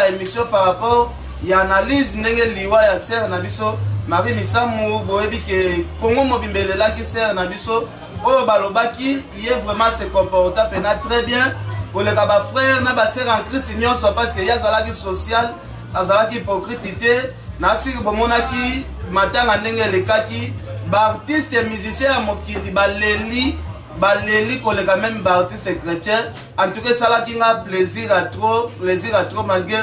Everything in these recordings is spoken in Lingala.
Émission par rapport ya analyse ndenge liwa ya sœur na biso Marie Misamu. Boyebi ke Congo mobimba elelaki sœur na biso oyo. Balobaki ye vraiment se comporta mpenza très bien koleka bafrère na basœur en Christ nyonso, parce que ye azalaki social, azalaki hypocrite te. Na siki bomonaki matanga ndenge elekaki, baartiste musicien ya mokili baleli, baleli koleka même baartiste chrétien. En tout cas, esalaki nga plaisir à trop, plaisir à trop, malgré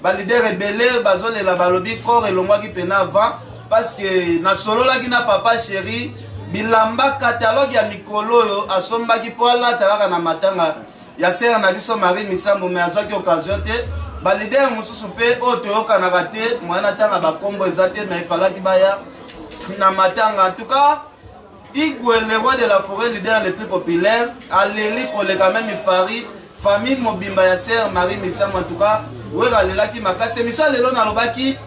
baleader ebele bazolela. Balobi corps elongwaki mpenza avant, parce que nasololaki na papa chéri, bilamba catalogue ya mikolo oyo asombaki mpo alata kaka na matanga ya sœur na biso Marie Misambo, mais azwaki occasion te. Baleader mosusu mpe oyo toyokanaka te, moyen natanga bakombo eza te, mais efalaki baya na matanga. En tout cas, Igwe, le roi de la forêt, leader le plus populaire, aleli koleka même Fari, famille mobimba ya sœur Marie Misamu. En tout cas, Wera alelaki makasi. Émission lelo nalobaki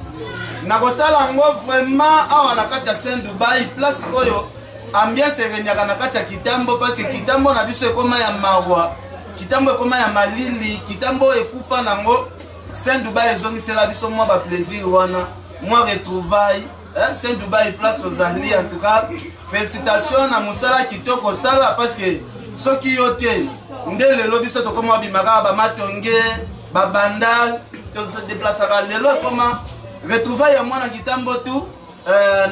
nakosala yango vraiment awa na kati ya Saint Dubai, place oyo ambiance eregnaka na kati ya Kitambo, parce que Kitambo na biso ekoma ya mawa, Kitambo ekoma ya malili, Kitambo ekufa nango. Saint Dubai ezongisela biso mwa baplaisir wana, mwa retrouvaille. Saint Dubai, place ozali, en tout cas félicitation na mosala kitoko osala, parce que soki yo te nde lelo biso tokóma bimaka bamatonge, babandal, todéplasaka. Lelo ekoma retrouvaille ya mwana Kitambo tu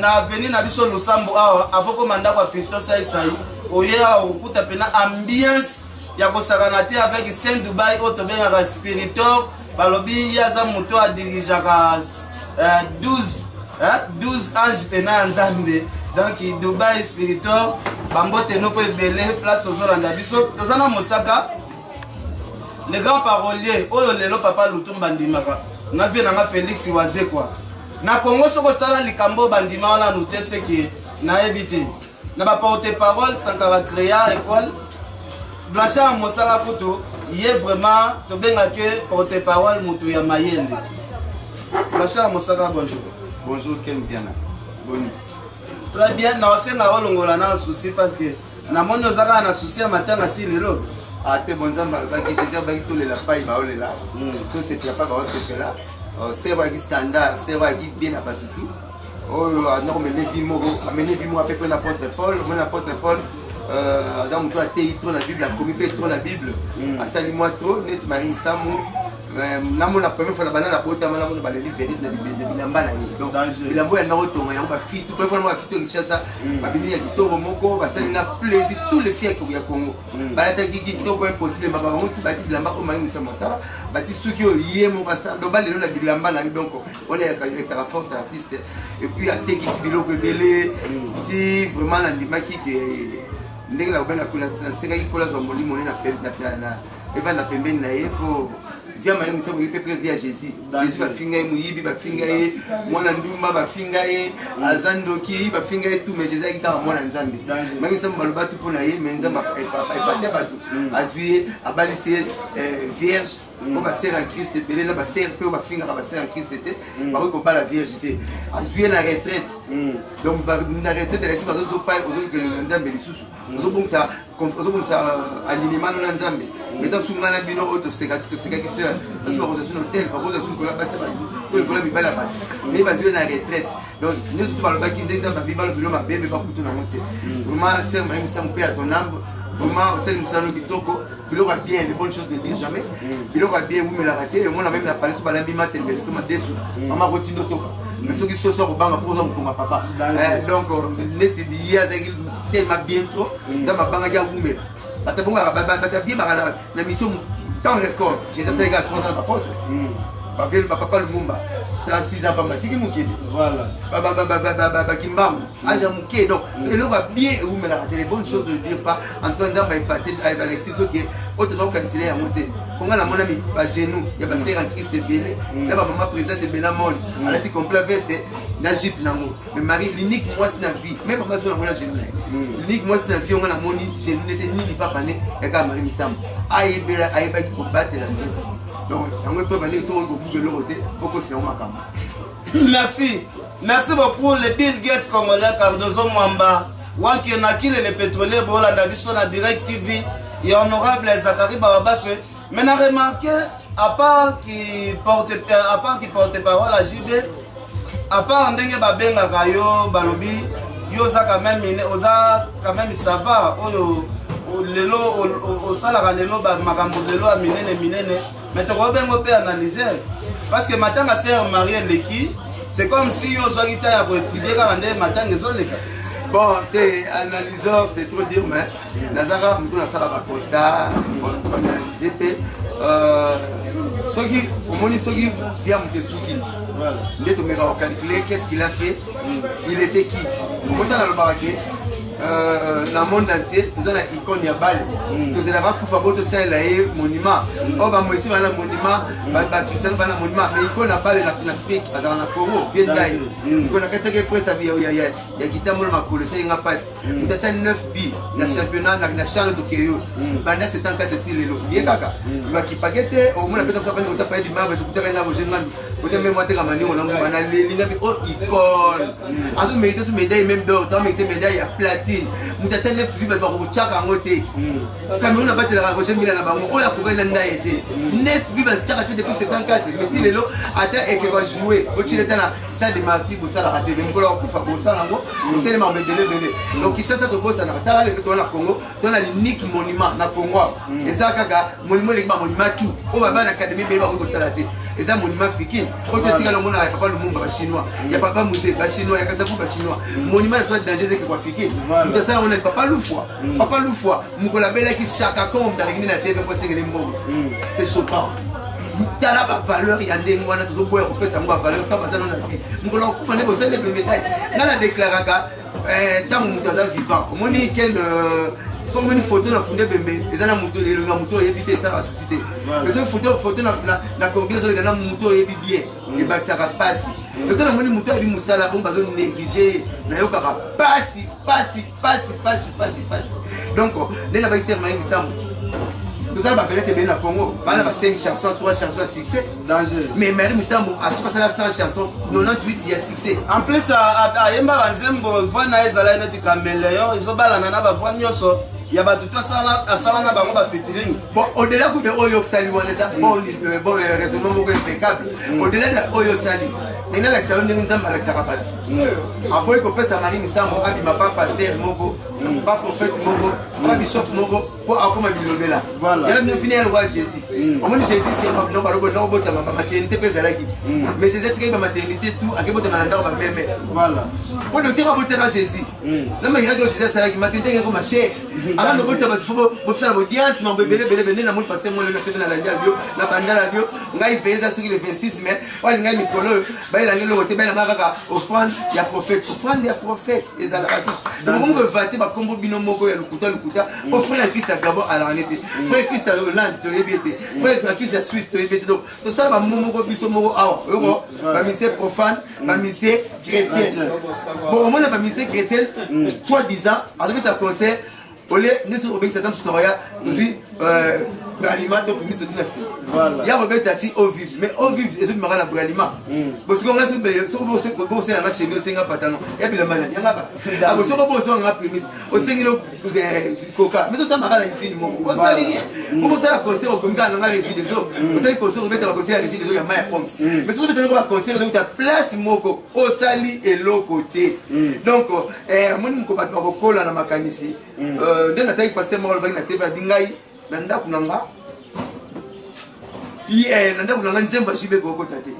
na avenue na biso Lusambo awa, avokoma ndako ya Fiston Saisai. Oye awa kokuta mpenza ambiance ya kosakana te avec Saint Dubai oyo tobengaka Spiritor. Balobi ye aza moto adirigeaka 12 ange mpenza ya Nzambe. Donc Dubai Spiritor, bambote no mpo ebele place ozolanda biso. Toza na Mosaka, le grand parolier oyo lelo papa Lutumba ndimaka na vie nanga Félix Wazekwa na Congo. Soki osala likambo oyo bandima wana nu te, seke nayebi te. Na baporte parole, Sankara créa école. Blanchard Mosaka kutu ye vraiment tobengaki porte parole, moto ya mayele. Blanchard Mosaka, bonjour. Bonjour Ken Biana, boni? Très bien. Na osenga olongola na souci, parce que namoni oza kaka na souci ya matanga ti lelo. Ate bon, Nzambe alobaki, Jésus alobaki tolela pai baolela, tosepela pai baosepela. Sœur ayaki standard, sœur ayaki bien na bato tu oyo andako meme vie moko, amene vie moko ape mpe na apôtre Paul. Omoni apôtre Paul aza moto ateyi trop na Bible, akomi mpe trop na Bible, asali mwa trop neti Marie Misamu. Namona première fois na banda na botama, namona baleli vérité na bilamba na ye. Donc bilamba oyo yanda kotonga yango, bafille tout, première fois namona bafille to Kinshasa babimi ya kitoko moko, basali nga plaisir. Tous les filles ya Congo balataki kitoko impossible. Maba bango tu bati bilamba oyo Marie Misamu asala, bati suki oyo ye moko asala. Donc balelo na bilamba na ye. Donc wana elakisaka force ya artiste. Et puis atekisi biloko ebele ti vraiment nandimaki ke ndenge nasekaki kola zwa molimo ne evanda pembeni na ye, mpo via Marie Misamu mpe mpe via Jésus. Jésus bafinga ye moyibi, bafinga ye mwana ndumba, bafinga ye aza ndoki, bafinga ye tout, mais Jésus ayaki kaka mwana Nzambe. Marie Misamu baloba tu mpo na ye, mais Nzambe epate bato, azwi ye, abalisi ye vierge. Po basœur en Christ ebele na basœur mpe oyo bafingaka basœur en Christ te, bakoki kobala vierge te. Azwi ye na retraite. Donc na retraite elasi bazozopa, ozolukelela Nzambe lisusu, ozobongisa alignement no na Nzambe. Mais ta sunga na bino oyo tosekaki sœur, parce bakozwa su na hotel, bakozwa su likolo ya basi to likolo ya mibali ya bato, mais bazwi ye na retraite. Donc nyonso to balobaki ndenge babi balobilo mabe, me bakutu nango te. Vraiment, sœur Marie Misamu, mpe ya ton âme, vraiment osali mosala no kitoko. Biloko ya bien, de bonnes choses ne dure jamais. Biloko ya bien ewumelaka te. Omona même na palais so balambi matembele to madesu, mama akotinda otoka, mais soki soso akobanga mpo oza mokonga papa. Donc neti ye azalaki tellement bien trop, Nzambe abangaki awumela. Bato bongaka, bato ya bien baka na mission temps record. Jésus asalaki 3 ans baapôtre, bavele bapapa Lumumba 36 ans pamba tiki mokili, bakimbangu âge ya moke. Donc eloko ya bien ewumelaka te, les bonnes choses ne dure pas. En tout cas, Nzambe aepate Alexis, soki oyo toza kokanisela yango te. Konga namona bagenou ya basœur en Christ ebele na bamama présidente ebele, amone alati complet, veste na jupe nango. Mais Marie, l'unique mwasi na vie, même papa so namona genou na ye, l'unique mwasi na vie onga namoni genou nete nini papa ne yaka Marie Misamu. Ayebela, ayebaki kobatela nzoto. Donc yango epe bandenge soki okoki kobuka eloko te, fokosela yango makambo. Merci, merci beaucoup le Bill Gates congolais, Cardozo Mwamba Wankenakile, le pétrolier. Bolanda biso na Direct TV ya honorable Zakari Bababaswe. Mais na remarqué À part qui porte, à part qui porte parole à JB, à part ndenge babengaka yo, balobi yo oza quand même, oza quand même, ça va, oyo lelo osalaka lelo makambo lelo ya minene minene, mais tokobengo mpe analyser, parce que matanga sœur Marie eleki, c'est comme si yo ozwaki ta ya koétudier kaka nde matanga ezoleka. Bon, te, analyseur, c'est trop dire, mais nazaka moto nasala baconstat, analyse mpe. Soki omoni, soki via moto esuki nde tomeka kocalculer qu'est-ce qu'il a fait, il était qui. Omoni, nalobaka ke na monde entier toza na icône ya bale, tozelaka kufa po tosalela ye monument. Oyo baMessi baa na monument, baCristiano baa na monument, mais icône ya bale na Afrique azalaka na Congo, vieux Ndai. Iko na kati yake presse ya kitambo na makolo esalinga mpasi. Moto atya 9 bi na championnat na CHAN, tokeyo banda 74 ti lelo, ye kaka bakipake te. Omona mpe tafuta kota paye dimabe, tokutaka na Roger Ngandu, kota meme ateka maningo nango bana lelinga mpe o icône azomérite so médaille même d'or, to amérite médaille ya platine. Moto atya 9 bi, bato bakokotyaka yango te. Cameroun abatelaka Roger Mila na bango oyo akokaki na ndai te. 9 bi batiaka te depuis 74, mais ti lelo ata ekeko joue otile ta na stade Martyr, bosalaka te. Mais mokolo akufa, bosala yango, bosalemaka ebele ebele. Donc Kinshasa tobosanaka. Tala lelo toza na Congo, toza na l'unique monument na Congo awa. Eza kaka monument eleki bamonument tout oyo baba na académie ebele bakoki kosala te. Eza monument Fikine oyo totikala omonaka ya papa Lumumba, bachinois, ya papa Mzee, bachinois, ya Kasavubu, bachinois. Monument na soit danger ezekekwa Fikine. Moto asala ngo nani? Papa Lufwa. Papa Lufwa, mokolo abelaki, Chaka Kongo moto aleki nde na TV mpo asengeli mbongo. C'est choquant. Tala bavaleur ya ndenge wana, tozoboya kopesa yango bavaleur ntango baza nano na vie. Mokolo akufa nde bosali médaille. Ngai na déclaraka ntango moto aza vivant. Omoni kende, soki omoni photo na funde bembe eza na moto, elongi ya moto oyebi te, esalaka susi te. Mais soki photo na corbi ezoleka na moto oyebi bien, ebakisaka pasi. Eto namoni moto ayebi mosala bongo, bazonéglige ye, nayokaka pasi, pasi, pasi, pasi, pasi, pasi. Donc nde na bakisi Marie Misamu, tozala bavedette ebele na Congo, bana ba 5 chansons, 3 chansons ya succès. Danger. Mais Marie Misamu asoki asala 100 chansons, 98 ya succès. En plus ayembaka nzembo, voix na ye ezalaki neti caméléon, ezobalana na bavoix nyonso ya bato to asala na bango bafeaturing. Bon, au-delà kude oyo osali wana, eza bon, raisonnement moko impeccable. Au-delà de oyo osali, ndenge alakisa yo ndenge Nzambe alakisaka bato, aboyi kopesa Marie Misambo abima pa pasteur moko, pa prophète moko, pa bishop moko, mpo akoma bilobela. Yana bino fini ya roi Jésus. Omoni Jésus, no balobo ndako botama bamaternité mpe ezalaki, mais Jésus atikaki bamaternité tout, akebotama na ndako bameme. Po docteur abotaka Jésus na makilaki oyo Jésus asalaki, maternité ekeki koma cher. Aka nokotisa bato, fo bosala audience, mambo ebele ebele ebele. Namoni pasteur molo na tete, na landi ya bio, na bandala bio. Ngai ve eza soki le 26 mai oyo alingai mikolo oyo bayelanga eloko te, bayelanga kaka offrande ya prophète. Offrande ya prophète ezalaka susu. Bokomi koevate bakombo bino moko ya lokuta lokuta. Po frère ya Christ ya Gabon alaka ne te, frère Christ ya Hollande toyebi ete, frère ya Christ ya Suisse toyebi ete. Donc tosala bamo moko biso moko awa, oyoko bamusicien profane, bamusicien chrétien. Bon, omona bamusicien chrétien soit disant azobeta concert olie nde soki obengisa ata mosusu na koya, tozwi Bralima to Primus, toti na nsima ya kobeta ti Eau Vive, mais Eau Vive ezobimaka na Bralima. Bosiko ngai, soki bosela nga chemise, osenga patano ya bilamba nani yangaka ako. Soki bosonga nga Primus, osengi no koka, mais osamaka na usine moko, osali rien. Okosala concert, okomi kaka nanga Régie des Eaux, osali concert, obeta baconcert ya Régie des Eaux ya mai ya pompe, mais soki obeta noko baconcert ezouta place moko, osali eloko te. Donc omoni moko bato bakokola na makanisi nde nataki pasteur moko alobaki na TV, abi ngai na ndako na nga, na ndako na nga nzembo ya JB kokota te.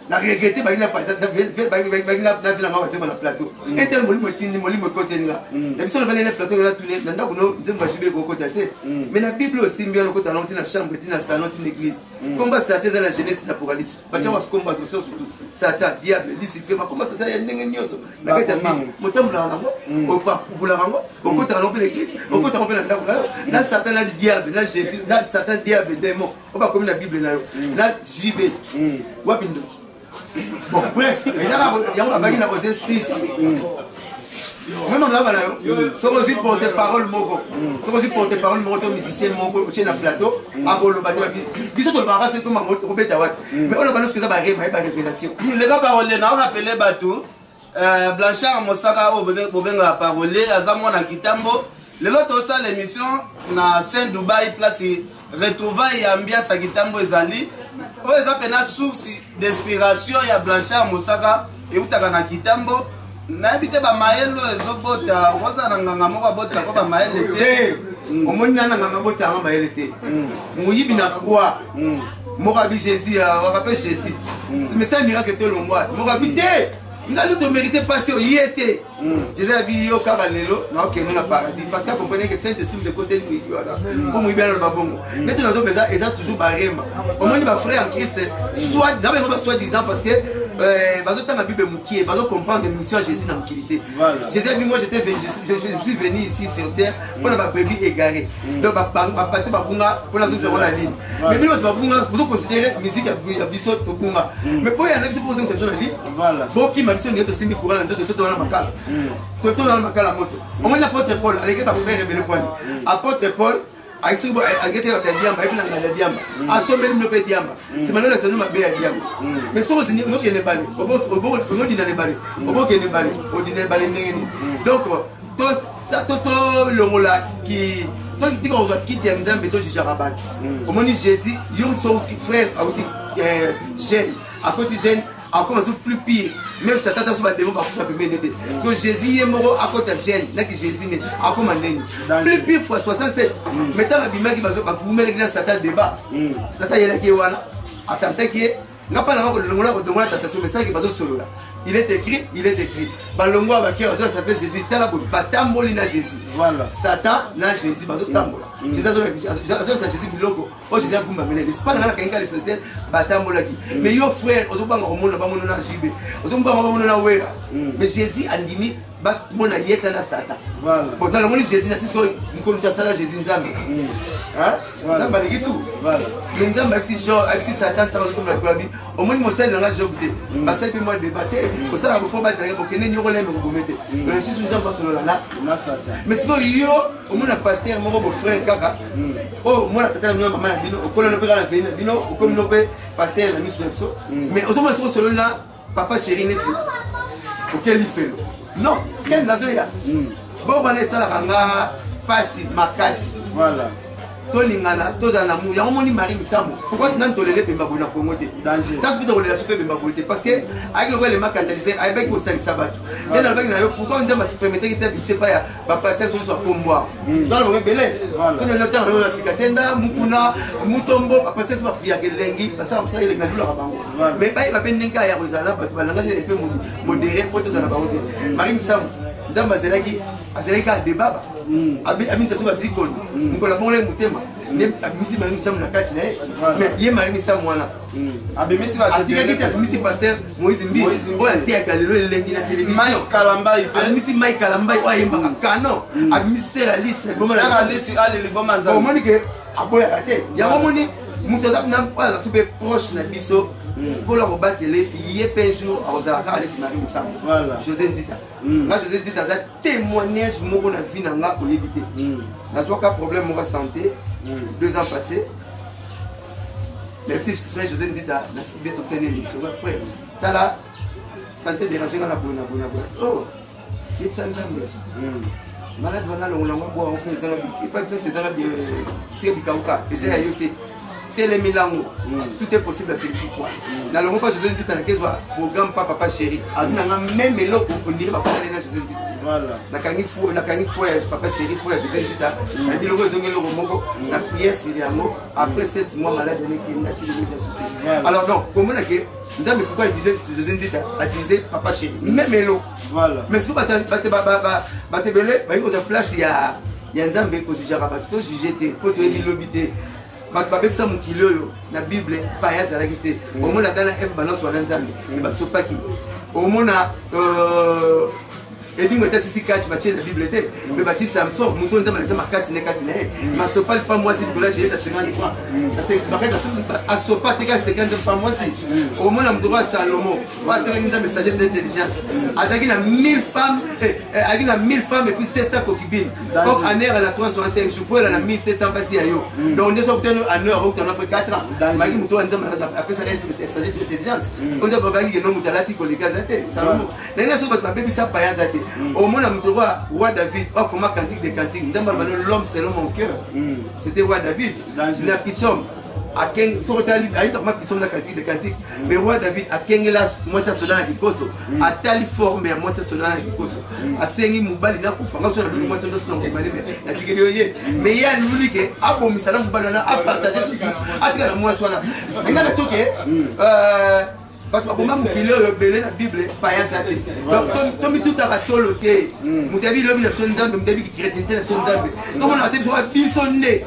Na regrette baki na vi nanga bazemba na plateau etel, molimo etindi, molimo ekoteli nga na biso navandi na plateau, nga natune na ndako no nzembo ya JB kokota te. Mais na Bible osimbi wana, okota nango ti na chambre, ti na salon, ti na église. Komba Satan eza na Genèse na Apocalypse, batia bakomba mosusu tutu, Satan, diable, Lucifer, bakomba Satan ya ndenge nyonso na kati ya Bible. Motambolaka nango, opupulaka yango, okotaka nango mpe na église, okotaka mpe na ndako na yo, na Satan, na diable, na Jésus, na Satan, diable, démon oyo bakomi na Bible na yo na JB, wapi ndoki? Bon, bref, ezaka yango babaki na Osée 6. Même naba na yo, soki ozwi porte parole moko, soki ozwi porte parole moko to musicien moko otie na plateau, akoloba te. Biso tolobaka soki kobeta wapi, mais oyo bano soki eza barema ye barévélation. Leka parole na orapele bato, Blanchard Mosaka oyo bobengaka parolier, aza mwana Kitambo. Lelo tosala émission na Saint Dubai place. Retrouvaille ya ambiance ya kitambo ezali oyo eza mpena source d'inspiration ya Blanchard Mosaka eutaka na kitambo. Nayebi te bamayele oyo ezobota, okozala na nganga moko abotisako bamayele te. Omoni nana nganga abotisaka mayele te. Moyibi na croix moko abi Jésus waka mpe Jésus mais ça miracle tolongwa moko abi te nga no tomérite mpasi oyo ye te. Jésus abi yo kaka lelo naokende na paradis parce que accompagne que Saint Esprit de côté moyibi wana mpo moyibi wana aloba bongo neti nazoba eza toujours barema. Omoni bafrère en Christ soit na bango ba soi disant parce que bazotanga Bible mokie, bazocomprendre mission ya Jésus na mokili te. Jésus abi moi j'étais venu, je suis venu ici sur terre mpona babrebis égaré, donc bapato babunga mpona azongisa yango na ligne. Mais bino bato babunga bozoconsidere musique ya biso tobunga, mais boya na biso mpo bozongisa biso na ligne. Bokima biso ndenge tosimbi courant na nzoto, totowana makala, totowana makala moto. Omoni apôtre Paul aleki bafrère ebele kwani apôtre Paul soki aleki te bato ya diamba ayebi na ngala ya diamba asombeli bino mpe diamba nsima nano esano mabe ya diamba. Mais soki ozokende ebale, onodina na ebale, obokende ebale, odina ebale ndenge nini? Donc tolongola tika kozwa kiti ya Nzambe tojugeaka bato. Omoni Jésus yo soki frère auti jeune, akoti jeune, akoma so plus pire, même satan ta so bademo bakufa pembeni te. So Jésus ye moko akota jeune naki Jésus ne akoma ndeni plus pire fois 67. Mais ntango abimaki bakumelaki na satan débat, satan ayelaki ye wana, atentaki ye. Nga mpa nanga kolongola kodongola tentation, mais salaki bazosolola: il est écrit, il est écrit. Balongwa bake bazolasa mpe Jésus tala boye batamboli na Jésus. Satan na Jésus bazotambola, Jésus azolasa Jésus biloko oyo Jésus agumbamela. L'espace nanga nakangi ka l'essentiel, batambolaki. Mais yo frère ozobanga komona bamona na Jibe, ozobanga bamona na Wera, mais Jésus andimi bamona ye ta na satan. Bon, nalongoli Jésus na sisi mokolo moto asala Jésus Nzambe. Nzambe aleki tout, mais Nzambe ayebisi Job, ayebisi satan ntango azotomela likolo abi omoni mosali nanga Job te, basali mpe mwa débat te, osalaka bopo batelaki bokende nyoko lembe kobome te lisusu Nzambe asolola na. Mais sikoyo yo omona pasteur moko bofrère kaka oyo omona tata na bino, mama na bino, okolano mpe kaka na veni na bino, okomi no mpe pasteur na miso na biso, mais ozomona soki osololi na papa chéri neti okeli felo non kele nazoya bongo wana esalaka nga pasi makasi. Tolingana, tozala na amour. Yango moni Marie Misambo, pourquoi nani tolele Bemba boye na Kongo te? Taso mpe tokolela so mpe Bemba boye te parce que ayaki lokola elema canaliser, ayebaki kosangisa bato. Nde nalobaki na yo pourquoi Nzambe apermettaki te abimisa epai ya bapaster nyonso ya kombwa tala bango ebele. Soki notanga bango na sika te nda Mukuna Mutombo, bapaster so bapriaka elengi, basala mosala elengi, nalulaka bango, mais bayeba mpe ndenge ya kozala na bato balangage mpe modéré mpo tozala bango te. Marie Misambo, Nzambe azelaki, azelaki kaka debaba abimisa so bazikondo mokolo abongolaki motema nde abimisi Marie Misamu na kati na ye. Mais ye Marie Misamu wana abimisi atikaki te, abimisi pasteur Moïse Mbi oyo ateyaka lelo elengi na télévision, abimisi Mike Kalambai oyo ayembaka canon, abimisi Sœur Alice. Omoni ke aboyaka te. Yango omoni moto aza oyo aza so mpe proche na biso, nkolo akobatele ye mpe jour akozala kaka neti Marie Misamu. José Nzita, nga José Nzita aza témoignage moko na vie na nga. Oyebi te, nazwaka problème moko ya santé 2 ans passé. Merci frère José Nzita na CBS tokutani émission. Frère, tala santé dérange nga na boye na boye na boye. Oh, yebisa Nzambe malade wana alongola ngo bwa mpe ezanga epai place ezanga sika bikauka eza ya yo te. Telemilango, tout est possible à celui qui croit. Nalongo mpa José Nzita, nakezwa programme pa papa chéri azu nanga même eloko ondire bakutani na José Nzita. Nakangi foi ya papa chéri, foi ya José Nzita na biloko ezongi eloko moko na prière sur yango. Après 7 mois malade wana ekenda ti eza susi. Alors donc komona ke Nzambe pourquoi utiliser José Nzita, utiliser papa chéri même eloko. Mais soki bato ebele bayi kozwa place ya Nzambe kojugeaka bato, tojuge te mpo toyebi lobi te. Bato babebisa mokili oyo na Bible paya azalaki te. Omona ata na Eve banonso wana Nzambe me basopaki. Omona edingo ete asisi kati batie na Bible te, me batie Samson moto Nzambe alesa makasi ne kati na ye masopali pa mwasi likolo ya Gillette ya 50 francs asopa te ka 50 pa mwasi. Omona moto oyo Salomo oyo asengaki Nzambe sagesse d'intelligence, azalaki na 1000 femmes, azalaki na 1000 femmes et puis 700 concubines. Or année na 365 jours po ela na 1700 basi ya yo. Donc nde soki okutani année akokutana après 4 ans baki moto oyo Nzambe apesaka sagesse d'intelligence oyo Nzambe abaki keno moto alati koleka aza te. Salomo ndenge soki bato babebisa paya aza te. Omona moto roi, roi David akoma cantique de cantique. Nzambe aloba no, l'homme selon mon cœur, c'était roi David. Na psaume soki otali, ayita koma psaume na cantique de cantique. Mais roi David akengela mwasi ya soda na kikoso, atali forme ya mwasi ya soda na kikoso, asengi mobali nakufa nga so naluli mwasi nyonso na mobali, me natikeli yo ye. Mais ye aluli ke abomisa na mobali wana, apartage susu, atika na mwasi wana. Nga na soki bato baboma mokili oyo ebele na Bible, payaza te. Donc tomitutaka tolo te. Moto yabi lobi na biso Nzambe, moto yabi chrétienté na biso Nzambe, tomonaka te biso biso nde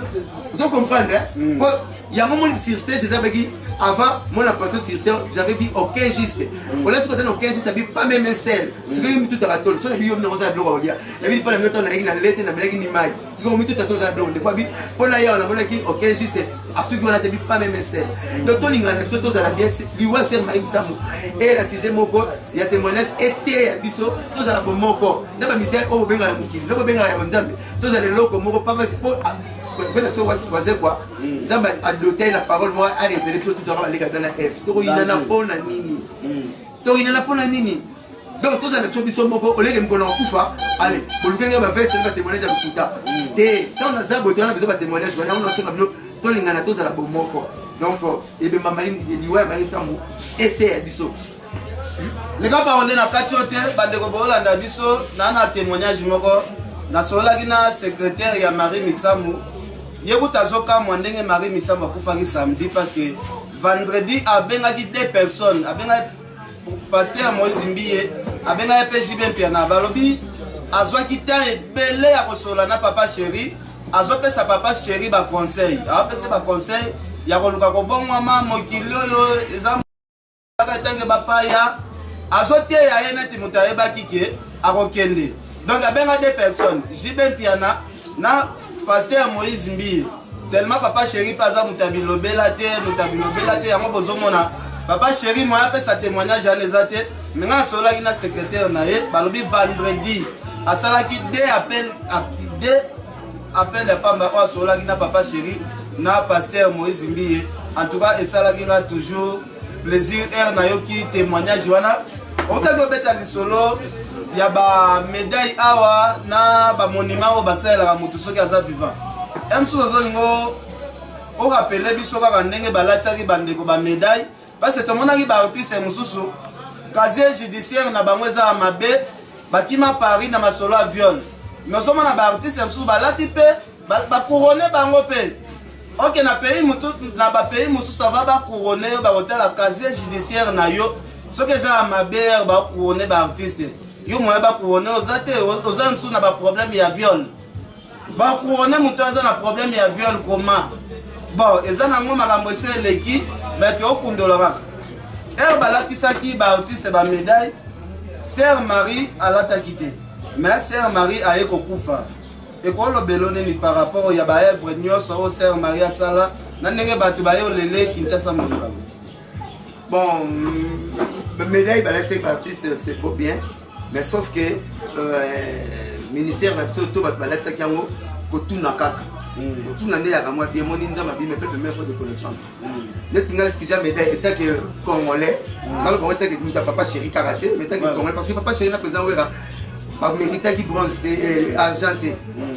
ozo comprendre. Po yango moni sur stage eza baki avant mon apparition sur terre, j'avais vu aucun juste. Ola soki ata aucun juste abi, pas même un seul. Soki yo mitutaka tolo, so nabi yo minoko oza biloko kolia, nabi mpo na mino nayaki na lete, namelaki ni mai. Soki omituta to oza biloko ndeko abi mpo na yawa, namonaki aucun juste. Asuki wana te bi, pas même un seul. Donc tolingana na biso, tozala bien. Liwa sœur Marie Misamu e na sujet moko ya témoignage eteya biso, tozala bomoko na bamisere oyo bobengaka ya mokili na bobengaka ya Nzambe, tozala eloko moko pamba po fe na biso Wazekwa. Nzambe adote na parole moko, arévélé biso tutaka baleka na Eve. Tokoyinana mpo na nini? Toyinana mpo na nini? Donc tozala biso biso moko. Oleke mokolo na kokufa, ale bolukeli nga baveste, batémoignage ya lokuta te. Ntango naza boye, towana biso batémoignage wana. Yango nasenga bino, tolingana, tozala bomoko. Donc ebemba liwa ya Marie Misamu eteya biso. Leka parole na kati oyo te. Bandeko boolanda biso na témoignage moko, nasololaki na secrétaire ya Marie Misamu. Ye kuta azokamwa ndenge Marie Misamu akufaki samedi, parce que vendredi abengaki deux personnes, abengaki pasteur Moïse Mbiye, abengaki mpe JB Mpiana. Balobi azwaki temps ebele ya kosolola na papa chéri, azopesa papa chéri baconseil, azopesa baconseil ya koluka kobongwama. Mokili oyo eza ntange bapaya. Azoteya ye neti moto ayebaki ke akokende. Donc abenga deux personnes, JB Mpiana na pasteur Moïse Mbiye. Tellement papa chéri mpe aza moto ya bilobela te, moto ya bilobela te. Yango bozomona papa chéri moya apesa témoignage wana eza te. Me ngai asololaki na secrétaire na ye, balobi vendredi asalaki deux appel ya pamba oyo asololaki na papa chéri na pasteur Moïse Mbiye. En tout cas, esalaki nga toujours plaisir ere nayoki témoignage wana. Outaki obeta lisolo ya bamédaille awa na bamonument oyo basalelaka motu soki aza vivant. E mosusu azolingo orappeler biso kaka ndenge balatiaki bandeko bamédaille, parce que tomonaki baartiste mosusu, casier judiciaire na bango eza ya mabe, bakima Paris na masolo ya viol. Mais ozomona baartiste mosusu balati mpe bacouronne bango mpe. Ok, na pays mosusu, na bapays mosusu, ava bacouronne yo, bakotala casier judiciaire na yo. Soki eza ya mabe, bacouronne baartiste, yo moya bacouronne oza te, oza mosusu na baproblème ya viol. Bacouronne moto aza na problème ya viol comment? Bon, eza nango makambo esi eleki, mais tokundola kaka ere balatisaki baartiste bamédaille. Sœur Marie alataki te, mais sœur Marie aye kokufa. Ekolobelo nini par rapport ya baœuvre nyonso oyo sœur Marie asala na ndenge bato baye olele Kinshasa mobimba? Bon, médaille balatisaki baartiste, c'est beau, bien, mais sauf que ministère na biso to bato balatisaki yango, kotuna kaka, kotuna nde yaka mwa bien. Moni Nzambe abime mpe première fois de connaissance neti ngai tija médaille etake congolais. Naloba ngo etake moto ya papa chéri kaka te, mais etake congolais, parce que papa chéri na président Wera baméritaki bronze te, argent te.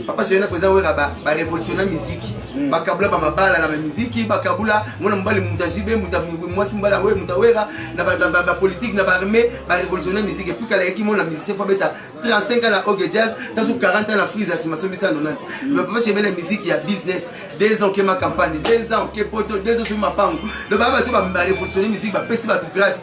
Papa chéri na président Wera barévolutionner musique, bakabula bamabala na bamiziki, bakabula mwana mobali, moto ajibe, moto mwasi, mobali awe, moto awera na bapolitique, na baarmée, barévolutionner musique. Et puis kalayaki mona musicien faut abeta 35 ans na OK Jazz, taso 40 ans na Frise, nsima sombisa 90. Mais papa chéri na musique ya business, 2 ans okema campagne, 2 ans oke poto, 2 ans soki mapango. Donc baya bato barévolutionner musique, bapesi bato grâce.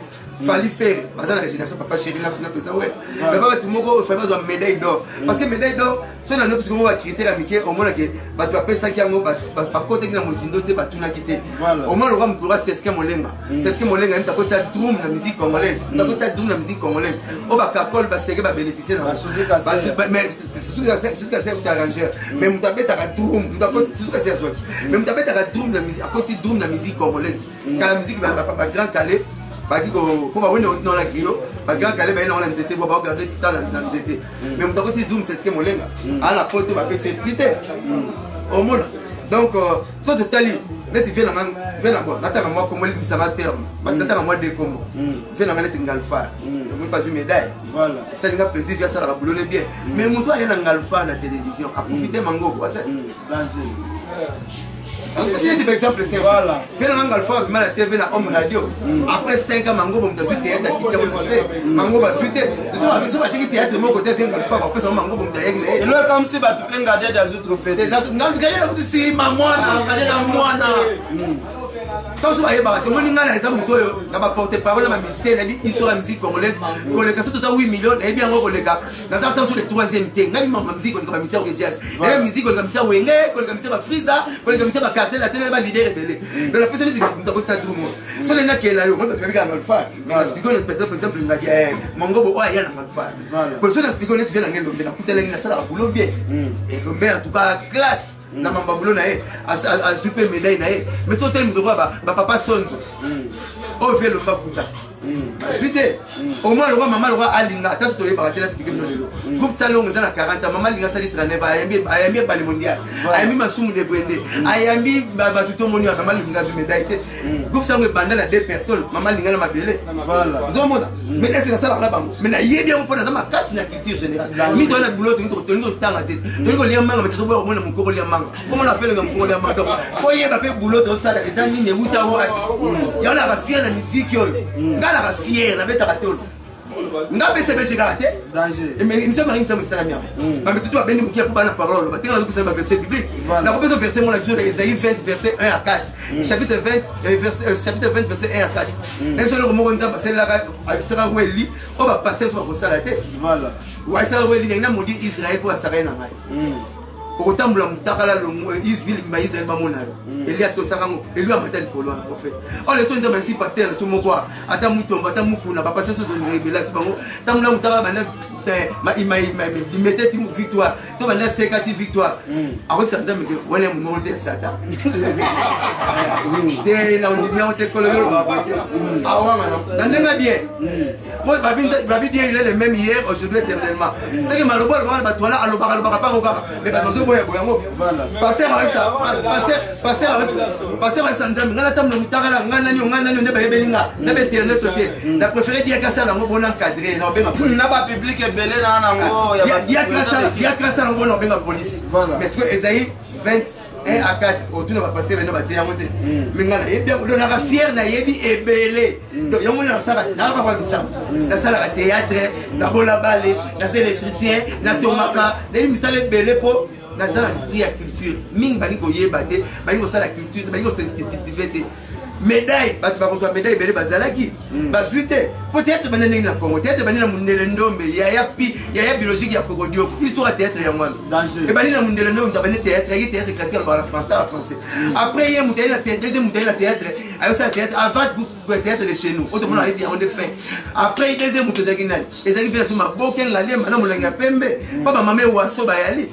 Fally, Ferre baza na régénération papa chéri na président Wera. Mais ba bato moko oyo Fally bazwa médaille d'or, parce que médaille d'or so na nopesi kongo bacritère ya mike, omonake bato bapesaki yango bakotaki na mozindo te, batunaki te. Omona lokwa mokolo wa Seske Molenga, Seske Molenga ye moto akotisa drum na musique congolaise, moto akotisa drum na musique congolaise oyo bakakole baseke babénéficie na. Mais Suzuki Ase akuta arrangeur, mais moto abetaka drum, Suzuki Ase azwaki, mais moto abetaka drum na musique, akotisi drum na musique congolaise. Kala musique, bagrand Kale baki po bawende oti na griot, bagrand Kale baye nango na nzete bo baogarde ta na nzete. Mais moto akoti drum, Seske Molenga aa na poto, bapesi prix te. Omona, donc so totali Neti vie nanga, vie na bon, natanga mwa kombo, limbisanga terme, natanga mwa de kombo. Vie nanga neti Ngalfa, omoni bazwi médaille. Esalinga plaisir, vie asalaka boulot ne bien. Mais moto aye na Ngalfa na télévision akufi te, mangobo aza si neti exemple simple. Vie nanga Ngalfa abima na TV, na Home Radio, après 5 ans mangobo moto azwi théâtre, akiti yango na se, mangobo azwi te. So bashiki théâtre moko te, vie Ngalfa bapesa mangobo, moto ayeki na ye. Eloko comme si bato mpe Ngadede azwi trophée te. Ngadede kutu nsima mwana, Ngadede mwana ntango so bayebaka te. Omoni, ngai na eza moto oyo na baporte parole ya bamusicien, nayebi histoire ya musique congolaise koleka. So toza 8 million, nayebi yango koleka. Naza ntango so le troisième te. Ngai mama musique koleka bamusicien OK Jazz, nayebi musique koleka musicien Wenge, koleka musicien Bafrisa, koleka musicien baquartier Latin na baleader ebele. Donc napesa neti moto akotisa drumo so nani nakela yo. Bato babikaka Ngalfa, mais na expliquer par exemple ngadi Mangobo oyo aya na Ngalfa. So na expliquer neti vie na ngai Elombe, nakutelaki, nasalaka boulot bien. Elombe en tout cas classe na mamba boulot na ye, azwi mpe médaille na ye. Mais so oteli moto okoya bapapa Sonzo oyo vie Elombe akuta azwi te, au moins lokwa mama lokwa alinga ata so toyebaka te. Nasipike bino lelo, groupe Salongo eza na 40 ans, mama alinga asali 39, ayambi Ebale Mondial, ayambi Masumu de Brende, ayambi bato tomoni wana. Mama alinga azwi médaille te. Groupe Salongo ebanda na deux personnes, mama alinga na mabele. Ozomona, mais ese nasalaka na bango, mais nayebi yango mpo naza makasi na culture générale. Mingi toza na boulot, tolingi kotanga te, tolingi kolia manga, mais tozoboya komona mokoko kolia manga, komona apelenga mokoko kolia manga. Donc fo yeba mpe boulot tozosala eza nini, ewuta wapi. Yango naka fier na misiki oyo, nga naka fier, nabetaka tolo, nga bese kaka te. Émission Marie Misamu esalami yango, bamitutu babendi mokila mpo bana parole oloba tenga. Nazopesa baverset biblique, nakopesa verset mona biso Esaïe 20 verset 1 à 4, chapitre 20 verset, chapitre 20 verset 1 à 4. Na biso eloko moko Nzambe asalelaka, atiaka ngo Eli oyo bapaster so bakosala te. Asalaka ngo Eli ndenge na maudire Israel mpo basaka ye na ngai. Okotambola motakala longo ville ba Israel bamona yo. Eli atosaka ngo, Eli amata likolo wana, prophète oyo leso Nzambe ayebisi paster na so moko, ata Mutombo, ata Mukuna, bapaster so torebela biso bango ntango na motakala banda limete ti victoire to banda seka ti victoire. Akoyebisa Nzambe ke wana ya monoko te ya Satan te, na ondimi yango te. Kolo yo olobaka boye te, awanga na ndenge bien babi bien. Il est le même hier, aujourd'hui, éternellement. C'est que maloba alobaka na bato wana, alobaka alobaka mpango kaka, mais bato bazoboya boya yango. Paster ayebisa, paster paster ayebisa Nzambe: ngai natambola motakala, ngai nani, ngai nani nde bayebeli nga na bainternet te. Na préféré diaka asala yango bona encadré na obenga. Na bapublic ebele na nango. Diaka asala yango bona obenga police. Mais ce que Esaïe 20 1 à 4, otuna bapaster bino bate yango te, mais ngai nayebi yango. Donc naka fier, nayebi ebele. Donc yango nasala, nakaka misambo, nasalaka théâtre, nabola bale, naza électricien, natongaka, nayebi misala ebele mpo naza na esprit ya culture. Mingi balingi koyeba te, balingi kosala culture te, balingi kocultive te. Médaille, bato bakozwa médaille ebele bazalaki, bazwi te po théâtre banda ndenge na Congo. Théâtre bandi na Mundele Ndombe, yaya pi yaya biologique ya Kokodioko. Histoire ya théâtre yango wana ebandi na Mundele Ndombe. Moto abandi théâtre ayaki théâtre classique, alobaka na français, ala français. Après ye moto aye na deuxième, moto aye na théâtre, ayosala théâtre avant théâtre de chez nous oyo tomona ayeti yango nde fin. Après deuxième moto ezalaki nani? Ezalaki vie na so Maboke Ngalema na molangi ya pembe mpo bamama Ewaso bayali.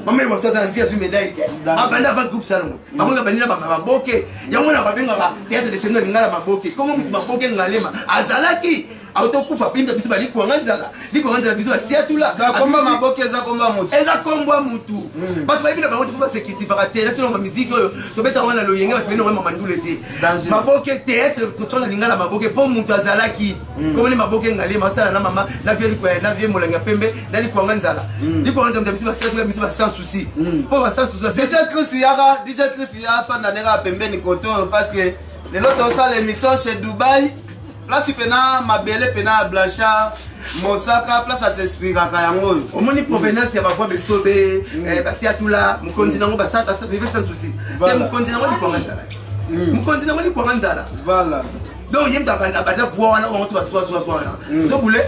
Mama Ewaso aza na vie, azwi médaille te. Abandi avant groupe Salongo. Bango bandi na Maboke yango na babengaka théâtre de chez nous lingala Maboke kongo. Motu Maboke Ngalema azalaki autokufa mpe biso balikwanga nzala, likwanga nzala, biso basiatula. Komba Maboke eza komba motu? Eza kombwa mutu. Bato bayebi na bango te mpo basecultivaka te. Nationalonga musique oyo tobetaka wana loyenge, bato bayei na mandule te. Maboke théâtre totona lingala Maboke mpo mutu azalaki komoni Maboke Ngalema asala na mama na vie likwaya na vie molangi ya pembe na likwanga nzala, likwanga nzala. Biso basiatula, biso ba Sans Souci mpo ba Sans Souci. DJ Chris yaka, DJ Chris afanda ndenge ya pembeni kote oyo, parce que lelo tosala émission chez Dubai, place mpena mabele mpena ya Blanchard Mosaka, place asespiraka yango oyo. Omoni provenance ya bavoix, besobe basiatula, mokonzi nango vive Sans Souci te, mokonzi nango likwanga nzala, mokonzi nango likwanga nzala. Donc ye moto abanda voix wana, bango to bazwazwazwa wana zobule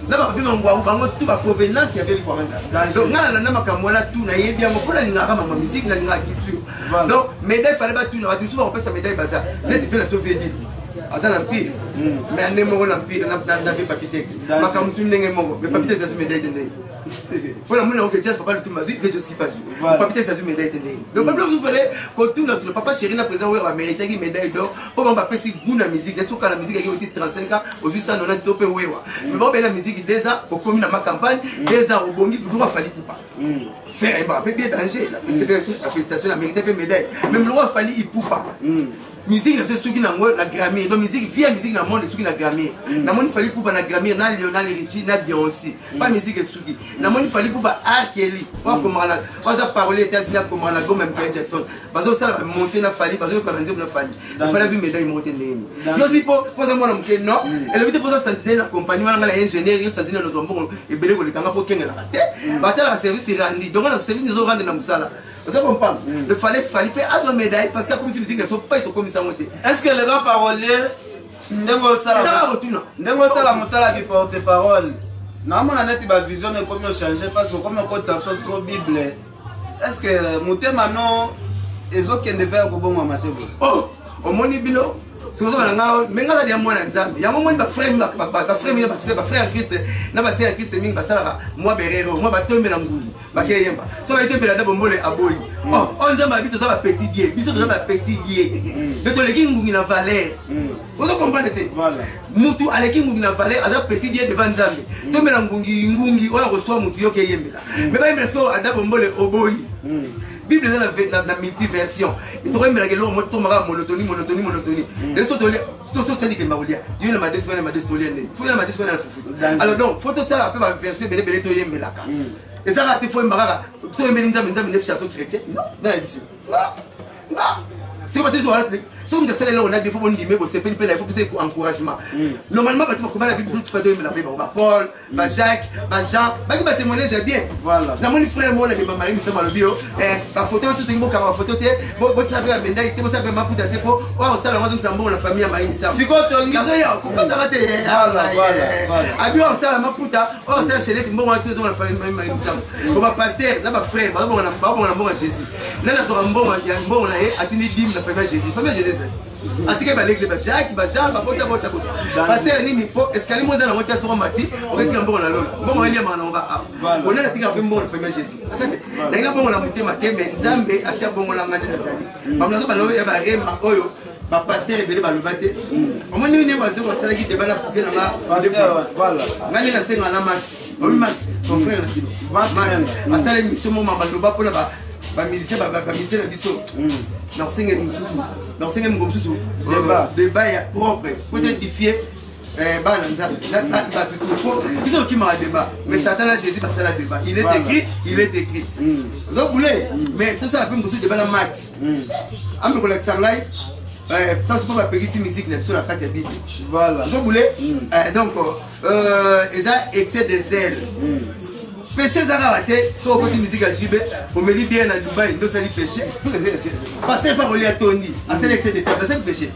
na bavima ngwaku, bango tu baprovenance ya vie likwanga nzala. Donc ngai nalanda makambo wana tu, nayebi yango mpo nalingaka mama musique, nalingaka culture. Donc médaille fale batuna bato mosusu bakopesa médaille, baza neti vie na so vie dili. Aza na empire, mais ane moko na empire na vie Papi Tex. Makambo tu ndenge moko, mais Papi Tex azwi médaille te ndenge. Mpo na moni yango ke Jazz Papa Lutumba azwi, ve Joski azwi. Papi Tex azwi médaille te ndenge. Donc babilo mosusu fallait kotuna tuna Papa Chéri na président oyo baméritaki médaille d'or mpo bango bapesi goût na musique. Neti okala musique yaki oti 35 ans, ozwi 190 to mpe wewa. Mais bango bayela musique 2 ans, okomi na ma campagne, 2 ans obongi droit Fally Ipupa. Faire ayembaka mpe bien danger, la félicitation na mérité mpe médaille. Même le roi Fally Ipupa. Musique na biso esuki nango na Grammy. Donc musique via musique na monde esuki na Grammy. Namoni Fally Ipupa na Grammy na Lionel Richie na Beyoncé. Pas musique esuki. Namoni Fally Ipupa R. Kelly. Oyo akomaka na oyo aza parolier États-Unis, akomaka na album ya Michael Jackson. Bazosala bamonte na Fally, bazoyoka na nzembo na Fally. Fally azwi médaille moko te ndenge nini? Yo si po oza mwana moke, non, elobi te mpo oza sentinelle na compagnie wana, ngai na ingénieur, yo sentinelle ozwa mbongo ebele kolekanga mpo okengelaka te. Batalaka service rendu. Donc na service ezo rendre na mosala, oza comprendre. Le fallait Fally mpe azwa médaille parce que akomisi musique na biso pai tokomisa yango te. Est ce que le grand parolier, ndenge osala Eza kaka kotuna. Ndenge osala mosala ki porte parole, naomona neti bavision ekomi ochange parce que okomi okotisa biso trop Bible. Est ce que motema no ezokende vers kobongwama te boye? Oh, omoni bino soki ozobana nga, me nga azali ya mwana Nzambe. Yango omoni bafrère mingi, bafrère ya Christ na basœur ya Christ mingi basalaka mwa berero, mwa batombela ngungi, bakeyemba. So bayetembela ata bombole aboyi. Oh, oyo Nzambe abi toza bapetit dieu, biso toza bapetit dieu, me toleki ngungi na valeur. Ozo comprendre te? Mutu aleki ngungi na valeur, aza petit dieu devant Nzambe. Tombela ngungi, ngungi oyo akoswa mutu, yoki eyembela, me bayembela sikoyo ada bombole oboyi. Bible eza na multiversion. Tokoyembelaka eloko moko, tokomaka monotonie, monotonie, monotonie. Lelo so tolia, tosalikemba kolia yo na madesu wana, madesu tolia ndeni, fo yo na madesu wana na fufu. Alors donc faut totala mpe baversion ebele ebele toyembelaka. Eza kaka te fo yemba kaka toyembeli Nzambe, Nzambe nde chanson chrétien. Non, nayebi non, non. Soki bato soki moto asala eloko na bien, fo bondime, bosepeli mpe na ye, fo pesa encouragement. Normalement bato bakoma na Bible, tufa toyembela mpe bango, baPaul, baJacques, baJean baki batémoignage ya bien. Namoni frère moko na bima Marie Misamu alobi yo bafoto oyo totongi, bokanga bafoto te, bosala mpe bamendai te, bosala mpe maputa te, mpo oyo osala yango azongisa mbongo na famille ya Marie Misamu. Sikoyo tolingi Azoya kokataka te. Abi oyo osala maputa, oyo osala chelete, mbongo wana tozonga na famille ya Marie Misamu. Po bapasteur na bafrère bazobonga na mbongo ya Jésus. Nani azwaka mbongo ya mbongo na ye, atindi dîme na famille ya Jésus? Famille ya Jésus ezali atiki balekile, baJacques, baJean, babota bota bota. Pasteur nini mpo escalier mo eza nango te, soko mati oketika mbongo na lola, mbongo eliamaka nango awa. Onani atikaka mpe mbongo na famille ya Jésus? Asa te ndenge na bongo na motema te, mais Nzambe asi abongolanga nde nazali. Bango nazo baloba ya barema oyo bapasteur ebele baloba te. Omoni nini wazeko asalaki débat na privé na nga. Nga nde nasengaka na Max, omi Max, son frère na bino Max asala émission mo mabaloba mpona bamusicien, bamusicien na biso. Nakosengeli mosusu, nakosengeli moko mosusu débat ya propre po te édifier bana Nzambe, bato to po biso okimaka débat. Mais Satan na Jésus basala débat, il est écrit, il est écrit, ozobule. Mais tosala mpe mosusu débat na Max, ambe kolakisa ngai place mpo bapekisi musique na biso na kati ya Bible. Ozobule. Donc eza excès de zèle, péché eza kaka te. Soki okoti musique ya JB, omeli bien na Dubai, nde osali péché? Pasteur mpa kolia tondi, asali excès de table, asali péché.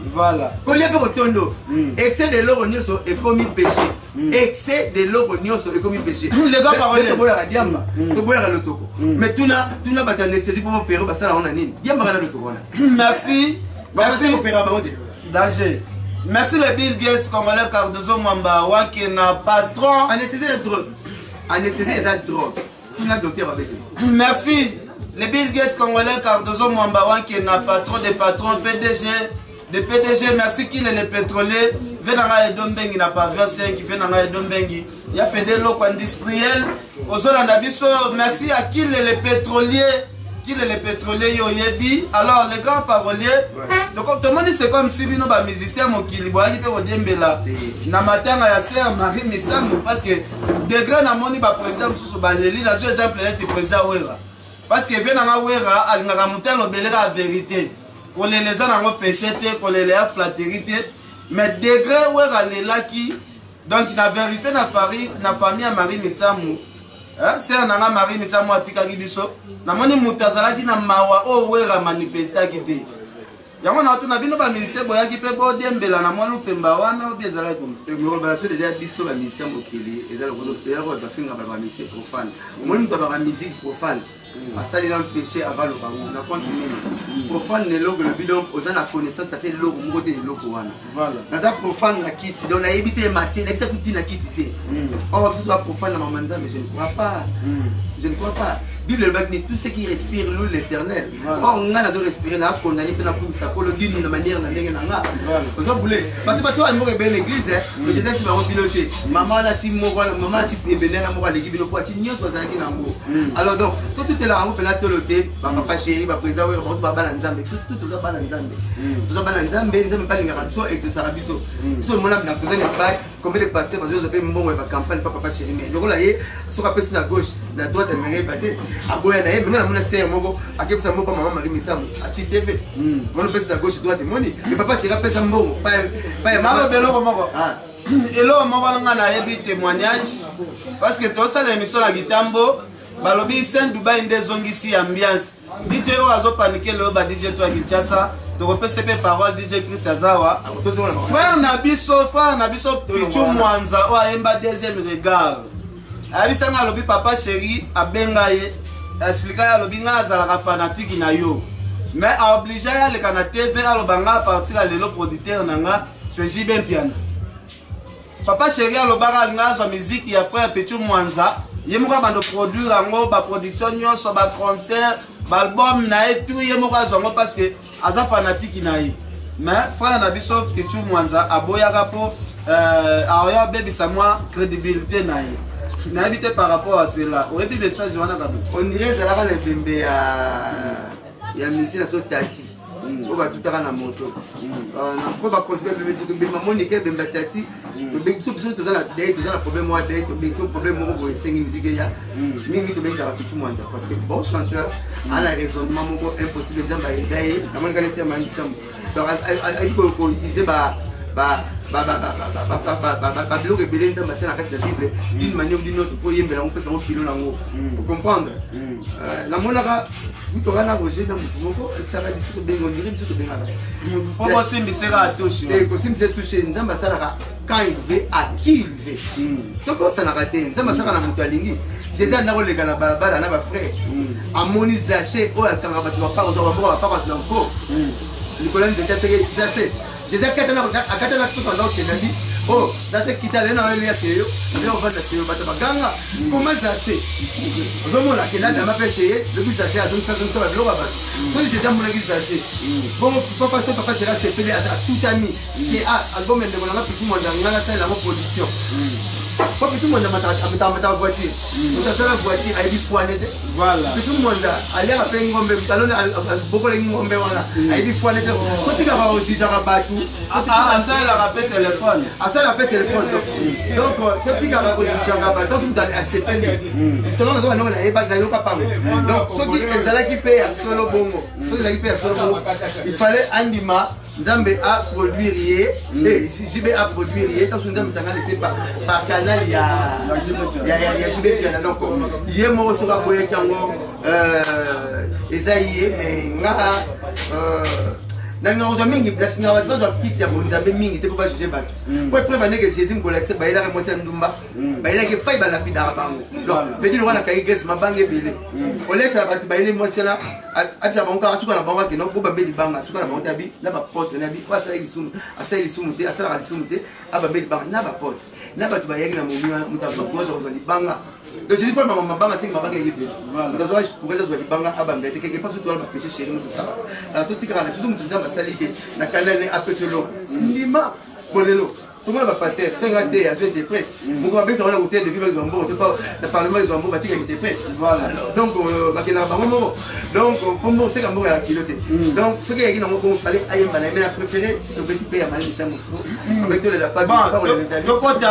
Kolia mpe kotondo, excès de eloko nyonso ekomi péché, excès de eloko nyonso ekomi péché. Toboyaka diamba, toboyaka lotoko, mais tuna tuna bato anesthésie mpo bopere basala yango na nini? Diambaka na lotoko wana. Merci, merci. Opéra bango te. Danger. Merci le Bill Gates congolais Cardozo Mwamba Wakena patron. Anesthésie eza drogue, anesthésie eza drogue, tuna docteur babete. Merci le Bill Gates congolais Cardozo Mwamba Wakena, patron de patron, PDG de PDG. Merci qu'il est le pétrolier. Venanga Edo Mbengi na pavillon 5, venanga Edo Mbengi. Ya fait des locaux industriels. Ozolanda biso, merci à qu'il est le pétrolier. Qu'il est le pétrolier yo yebi. Alors le grand parolier, donc tomoni c'est comme si bino ba musicien mokili boyaki pe kodiembela na matanga ya sœur Marie Misamu, parce que degré namoni ba président mosusu baleli, nazwi exemple neti président Wera, parce que ve nanga Wera alingaka moto alobeleka ya vérité. Kolela eza nango péché te, kolela ya flatterie te, mais degré Wera alelaki, donc na vérifie na fari na famille ya Marie Misamu, sœur nanga Marie Misamu atikaki biso, namoni moto azalaki na mawa oyo Wera manifestaki te. Yango na tuna bino bamusicien, boyaki mpe bodembela na mwa lupemba wana obi ezalaki komi? Bana biso déjà, biso bamusicien mokili eza lokola bato bafingaka bamusicien profane. Omoni moto abaka musique profane. Asali nano péché avant aloba ngo na compte nini? Profane na eloko elobi, donc oza na connaissance ate eloko moko te, eloko wana. Naza profane na kiti, donc nayebi te mati, nayebi te kuti na kiti te. Or biso toza profane na mama Nzambe, je ne crois pas, je ne crois pas. Bible elobaki ni tout ce qui respire loue l'Éternel. Or nga nazo respire, na condamné mpe nakumisa Kolo dini na manière na ndenge na nga. Oza bule bato bato oyo moko ebele l'église, mais Jésus ati bango bino te. Mama wana ti moko wana, mama ati ebele na moko aleki bino, po ati nyonso azalaki na yango. Alors donc totutelaka yango mpena tolo te. Bapapa chéri, baprésident oyo bango babana Nzambe, biso tu toza bana Nzambe, toza bana Nzambe. Nzambe mpe alingaka biso, exauçaka biso. Biso omona toza na Espagne, combien de pasteur bazozwa mpe mbongo ya bacampagne pa papa chéri? Mais lokola ye soki apesi na gauche, na droite, alingaka yeba te, aboya na ye. Menga namona sere moko akebisa mbongo pa mama Marie Misamu, ati TV mona opesi na gauche, droite emoni. Mais papa chéri apesa mbongo. Naloba eloko moko, eloko moko wana nga nayebi témoignage, parce que tosala émission na Kitambo, balobi Saint Dubai nde ezongisi ambiance. DJ oyo azopanike lelo, ba DJ to ya Kinshasa, tokopesa mpe parole. DJ Chris azawa, frère na biso, frère na biso Pichu Mwanza oyo ayemba Deuxième Regard, ayebisanga, alobi papa chéri abenga ye, explika ye, alobi ngai azalaka fanatique na yo, mais aoblige ye aleka na TV, aloba ngai à partir ya lelo producteur na nga c'est JB Mpiana. Papa chéri alobaka alinga azwa miziki ya frère Pichu Mwanza, ye moko abanda produire yango, baproduction nyonso, baconcert, baalbum na ye, tout ye moko azwa yango, parce que aza fanatique na ye. Mais frère na biso Pichu Mwanza aboyaka mpo aoya abebisa mwa crédibilité na ye. Nayebi te, par rapport à cela, oyebi message wana kabi? On dirait ezalaka na ebembe ya misi na so tati oyo batutaka na moto mpo baconsidere mamonike ebembe ya tati. Biso biso toza na dei, toza na problème mwa dei, tobengi problème moko boye, esengi musique eya mingi. Tobengisaka Pichu Mwanza parce que bon chanteur, ana raisonnement moko impossible. Nzambe ayeda ye, namonika nesi ya mangisambo, donc ayebi koutiliser babiloko ebele Nzambe atia na kati ya Bible d'une manière ou d'une autre mpo oyembela yango, opesa yango kilo nango, ocomprendre. Namonaka kutoka na Roger na motu moko ebisaka biso, tobenga, ondire biso tobengaka. Mpo bosimbiseka touche. Kosimbisa touche, Nzambe asalaka quand il veut, à qui il veut. Tokosanaka te, Nzambe asalaka na moto alingi. Jésus anda koleka na balabala na bafrère, amoni Zache oyo akanga bato bapaka, ozwa bamboka bapaka bato na nko likolo ya nzete, aseke Zache. Jésus akata na soso, aza kokenda bi o Zache kita lelo na oyelia seyo, nde ovanda seyo. Bato baganga koma Zache, ozomona akenda dama mpe seye lobi. Zache azongisa, azongisa babiloko ya bato. Soki Jésus amonaki Zache bongo, papa so papa chéri asepeli, atutami ke album ya ndeko nanga Pitu Mwanda, nga nasalela yango production, po Pitu Mwanda amataka voiture, moto asala voiture ayebi fwane te. Pitu Mwanda aliaka mpe ngombe, aloni abokolaki ngombe wana, ayebi fwane te. Kotikaka ojijaka bato. Asalelaka mpe telefone. Asalaka mpe telefone. Donc totikaka kojijaka bato. Soki moto asepeli lisolo, nazoba ndongo nayeba, nayoka pango. Donc soki ezalaki mpe ya solo bongo, soki ezalaki mpe ya solo bongo, il fallait andima Nzambe aproduire ye, JB aproduire ye. Ntanso Nzambe tanga lese par canal ya JB Piana. Donc ye moko soki aboyaki yango, eza ye. Mais nga nalinga kozwa mingi, nalinga bato bazwa kiti ya bonzambe mingi te mpo bajuge bato, po preuve andeke Jésus mokolakisa bayelaka mwasi ya ndumba, bayelaki epai balapidaka bango. Donc vedi lokwa nakangi grese mabanga ebele, olekisaka bato bayeli mwasi wana, abisaka bango kaka suka na bango, akende bobambe libanga suka na bango te. Abi na baporte na bi oyo asali lisumu, asali lisumu te, asalaka lisumu te, abambe libanga na baporte na bato bayaki na momi wana. Moto azwa courage akozwa libanga. Donc Jésus mpo mama mabanga asengi mabanga eyebeli, moto azwaka courage azwa libanga abamba te. Quelque part surtout wana bapéché chéri moto osalaka, alors totikaka na susu moto Nzambe asali te na kanal ne apesi eloko, ndima bolelo. Tomona bapasteur senga te azwi interprète moko, babengisa wana hotel de ville, bazwa mbongo te, na parlement ezwa mbongo, batika interprète. Donc bakendaka bango moko, donc po mbongo seka mbongo ya kilo te. Donc soki eyaki nango bongo, fallait ayemba na ye. Mais na préféré si tobeti mpe ya malisa mosusu, abeti tolela pa. Tokota.